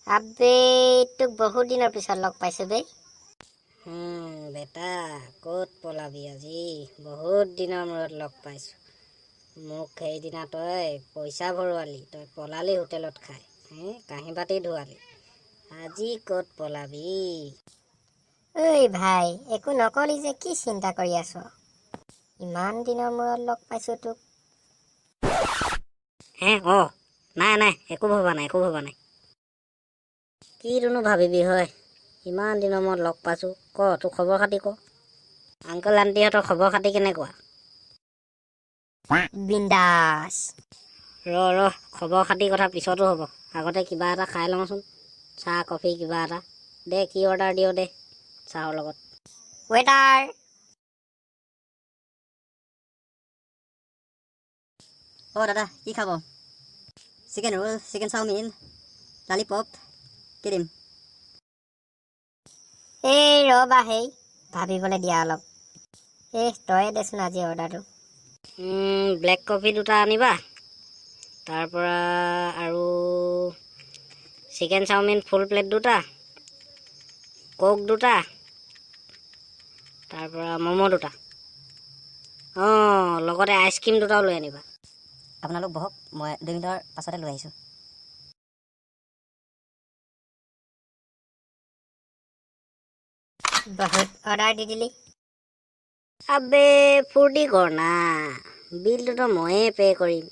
আবে, তোক বহুত দিনৰ পিছত লগ পাইছো বে। বেটা, ক'ত পলাবি? আজি বহুত দিনৰ মূৰত লগ পাইছোঁ। মোক সেইদিনা তই পইচা ভৰোৱালি, তই পলালি হোটেলত খাই, হে কাঁহী বাতি ধুৱালি, আজি ক'ত পলাবি? ঐ ভাই, একো নকলি যে, কি চিন্তা কৰি আছ? ইমান দিনৰ মূৰত লগ পাইছো তোক। হে, অঁ, নাই নাই, একো ভবা নাই, একো ভবা নাই। কিটোনো ভাবিবি হয়, ইমান দিনৰ মূৰত লগ পাইছোঁ। ক, তোৰ খবৰ খাতি ক, আংকল আণ্টিহঁতৰ খবৰ খাতি কেনেকুৱা? বিন্দাছ। ৰ ৰ, খবৰ খাতিৰ কথা পিছতো হ'ব, আগতে কিবা এটা খাই লওঁচোন, চাহ কফি কিবা এটা দে। কি অৰ্ডাৰ দিয় দে চাহৰ লগত? ৱেটাৰ! অঁ দাদা, কি খাব? Chicken roll, chicken chowmein, lollipop, কি দিম? এই ৰ'বা, সেই ভাবিবলৈ দিয়া অলপ। এই তয়ে দেচোন আজি অৰ্ডাৰটো। ব্লেক কফি দুটা আনিবা, তাৰপৰা আৰু চিকেন চাওমিন ফুল প্লেট দুটা, ক'ক দুটা, তাৰপৰা ম'ম' দুটা, অঁ, লগতে আইচক্ৰীম দুটাও লৈ আনিবা। আপোনালোক বহক, মই 2 মিনিটৰ পাছতে লৈ আহিছোঁ। বহুত অৰ্ডাৰ দি দিলি। আবে, ফূৰ্তি কৰ না, বিলটোতো ময়ে পে' কৰিম।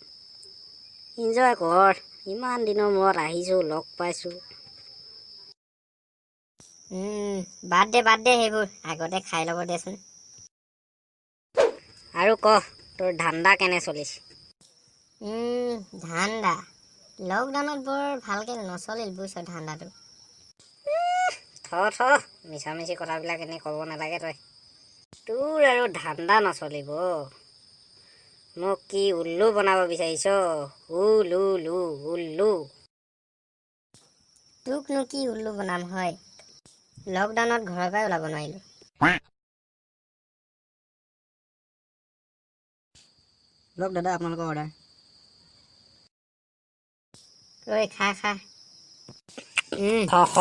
ইনজয় কৰ, ইমান দিনৰ মূৰত আহিছোঁ, লগ পাইছোঁ। বাদ দে, বাদ দে সেইবোৰ, আগতে খাই ল'ব দেচোন। আৰু ক, তোৰ ধান্দা কেনে চলিছে? ধান্দা লকডাউনত বৰ ভালকৈ নচলিল বুজিছ ধান্দাটো। থ থ, মিছামিছি কথাবিলাক এনেই ক'ব নালাগে তই। তোৰ আৰু ধান্দা নচলিব? মোক কি উল্লু বনাব বিচাৰিছ? উলু লু উল্লু। তোকনো কি উল্লু বনাম হয়, লকডাউনত ঘৰৰ পৰাই ওলাব নোৱাৰিলোঁ। লওক দাদা, আপোনালোকৰ অৰ্ডাৰ। ঐ, খা খা। খ খ।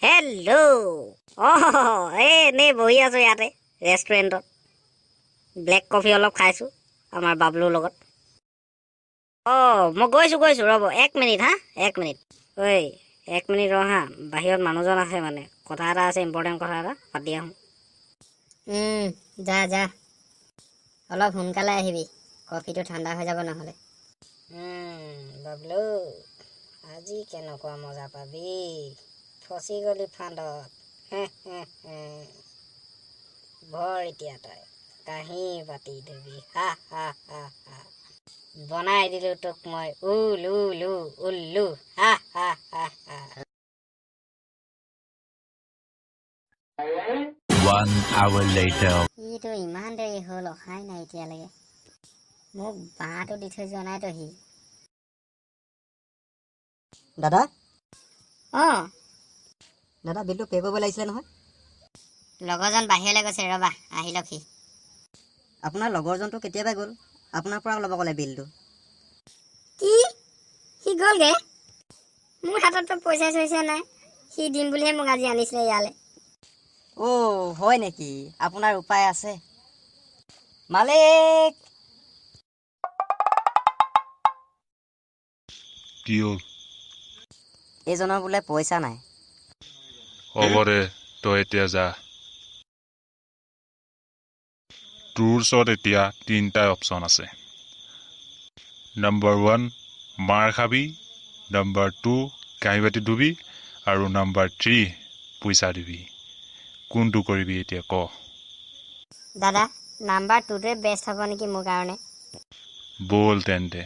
হেল্ল', অঁ, এই এনেই বহি আছোঁ ইয়াতে ৰেষ্টুৰেণ্টত, ব্লেক কফি অলপ খাইছোঁ আমাৰ বাবলুৰ লগত। অঁ, মই গৈছোঁ গৈছোঁ, ৰ'ব এক মিনিট। হা, এক মিনিট, ঐ এক মিনিট ৰ হা, বাহিৰত মানুহজন আছে, মানে কথা এটা আছে, ইম্পৰ্টেণ্ট কথা এটা পাতি আহোঁ। যা যা, অলপ সোনকালে আহিবি, কফিটো ঠাণ্ডা হৈ যাব নহ'লে। বাবলু, আজি কেনেকুৱা মজা পাবি, ফচি গলি ফান্দত। ভৰ এতিয়া তই কাঁহী বাতি ধুবি। হা হা হা হা, বনাই দিলো তোক মই উলু লু উল্লু। হা হা হা হা। One hour later. ইটো ইমান দেৰি হ'ল, অহাই নাই এতিয়ালৈকে। মোক বাঁহটো দি থৈ যোৱা নাইতো সি। দাদা! অঁ। দাদা, বিলটো পে' কৰিব লাগিছিলে নহয়। লগৰজন বাহিৰলৈ গৈছে, ৰ'বা, আহি লওক সি। আপোনাৰ লগৰজনটো কেতিয়াবাই গ'ল, আপোনাৰ পৰা ল'ব ক'লে বিলটো। কি, সি গ'লগে? মোৰ হাতততো পইচা চইচা নাই, সি দিম বুলিহে মোক আজি আনিছিলে ইয়ালৈ। অ' হয় নেকি? আপোনাৰ উপায় আছে মালিক। কি হ'ল? এইজনৰ বোলে পইচা নাই। হ'ব দে, তই এতিয়া যা। তোৰ ওচৰত এতিয়া তিনিটা অপশ্যন আছে। নম্বৰ 1, মাৰ খাবি, নম্বৰ 2, কাঁহী বাতি ধুবি আৰু নম্বৰ 3, পইচা দিবি। কোনটো কৰিবি এতিয়া ক? দাদা, নাম্বাৰ 2টোৱে বেষ্ট হ'ব নেকি মোৰ কাৰণে। ব'ল তেন্তে।